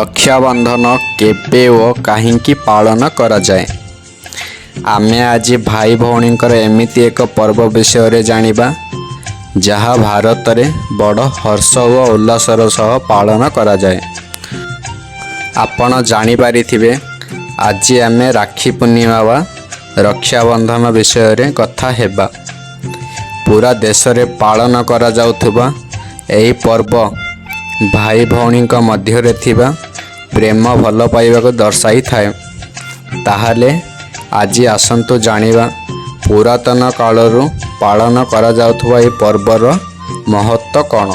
ରକ୍ଷାବନ୍ଧନ କେବେ ଓ କାହିଁକି ପାଳନ କରାଯାଏ? ଆମେ ଆଜି ଭାଇ ଭଉଣୀଙ୍କର ଏମିତି ଏକ ପର୍ବ ବିଷୟରେ ଜାଣିବା, ଯାହା ଭାରତରେ ବଡ଼ ହର୍ଷ ଓ ଉଲ୍ଲାସର ସହ ପାଳନ କରାଯାଏ। ଆପଣ ଜାଣିପାରିଥିବେ, ଆଜି ଆମେ ରାକ୍ଷୀ ପୂର୍ଣ୍ଣିମା ବା ରକ୍ଷାବନ୍ଧନ ବିଷୟରେ କଥା ହେବା। ପୁରା ଦେଶରେ ପାଳନ କରାଯାଉଥିବା ଏହି ପର୍ବ ଭାଇ ଭଉଣୀଙ୍କ ମଧ୍ୟରେ ଥିବା ପ୍ରେମ, ଭଲ ପାଇବାକୁ ଦର୍ଶାଇଥାଏ। ତାହେଲେ ଆଜି ଆସନ୍ତୁ ଜାଣିବା ପୁରାତନ କାଳରୁ ପାଳନ କରାଯାଉଥିବା ଏହି ପର୍ବର ମହତ୍ତ୍ୱ କ'ଣ।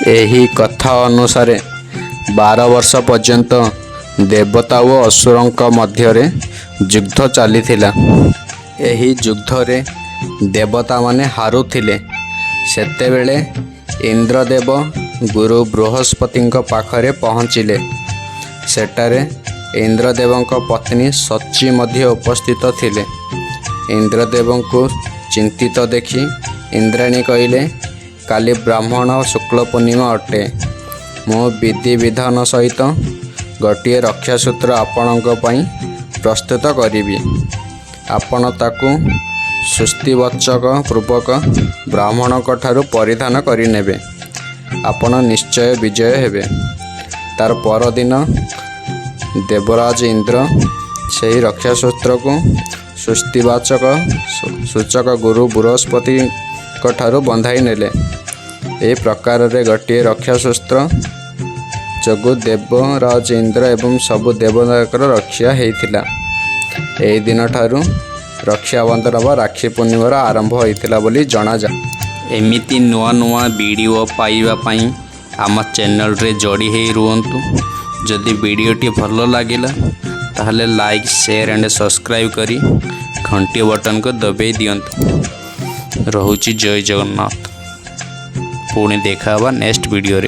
ଏହି କଥା ଅନୁସାରେ 12 ବର୍ଷ ପର୍ଯ୍ୟନ୍ତ ଦେବତା ଓ ଅସୁରଙ୍କ ମଧ୍ୟରେ ଯୁଦ୍ଧ ଚାଲିଥିଲା। ଏହି ଯୁଦ୍ଧରେ ଦେବତାମାନେ ହାରୁଥିଲେ। ସେତେବେଳେ ଇନ୍ଦ୍ରଦେବ ଗୁରୁ ବୃହସ୍ପତିଙ୍କ ପାଖରେ ପହଞ୍ଚିଲେ। ସେଠାରେ ଇନ୍ଦ୍ରଦେବଙ୍କ ପତ୍ନୀ ଶଚୀ ମଧ୍ୟ ଉପସ୍ଥିତ ଥିଲେ। ଇନ୍ଦ୍ରଦେବଙ୍କୁ ଚିନ୍ତିତ ଦେଖି ଇନ୍ଦ୍ରାଣୀ କହିଲେ, "କାଲି ବ୍ରାହ୍ମଣ ଶୁକ୍ଳ ପୂର୍ଣ୍ଣିମା ଅଟେ। ମୁଁ ବିଧିବିଧାନ ସହିତ ଗୋଟିଏ ରକ୍ଷାସୂତ୍ର ଆପଣଙ୍କ ପାଇଁ ପ୍ରସ୍ତୁତ କରିବି। ଆପଣ ତାକୁ ସ୍ୱସ୍ତିବାଚକ ପୂର୍ବକ ବ୍ରାହ୍ମଣଙ୍କଠାରୁ ପରିଧାନ କରିନେବେ। ଆପଣ ନିଶ୍ଚୟ ବିଜୟ ହେବେ।" ତାର ପରଦିନ ଦେବରାଜ ଇନ୍ଦ୍ର ସେହି ରକ୍ଷାସୂତ୍ରକୁ ସ୍ୱସ୍ତିବାଚକ ସୂଚକ ଗୁରୁ ବୃହସ୍ପତିଙ୍କଠାରୁ ବନ୍ଧାଇ ନେଲେ। ଏହି ପ୍ରକାରରେ ଗୋଟିଏ ରକ୍ଷାସୂତ୍ର ଯୋଗୁଁ ଦେବରାଜ ଇନ୍ଦ୍ର ଏବଂ ସବୁ ଦେବତାଙ୍କର ରକ୍ଷା ହେଇଥିଲା। ଏହି ଦିନଠାରୁ ରକ୍ଷାବନ୍ଧନ ବା ରାକ୍ଷୀ ପୂର୍ଣ୍ଣିମାର ଆରମ୍ଭ ହୋଇଥିଲା ବୋଲି ଜଣାଯାଏ। ଏମିତି ନୂଆ ନୂଆ ଭିଡ଼ିଓ ପାଇବା ପାଇଁ ଆମ ଚ୍ୟାନେଲରେ ଯୋଡ଼ି ହେଇ ରୁହନ୍ତୁ। ଯଦି ଭିଡ଼ିଓଟି ଭଲ ଲାଗିଲା, ତାହେଲେ ଲାଇକ୍, ସେୟାର ଆଣ୍ଡ ସବସ୍କ୍ରାଇବ୍ କରି ଘଣ୍ଟି ବଟନକୁ ଦବାଇ ଦିଅନ୍ତୁ। ରହୁଛି, ଜୟ ଜଗନ୍ନାଥ। ପୁଣି ଦେଖା ହେବା ନେକ୍ସଟ ଭିଡ଼ିଓରେ।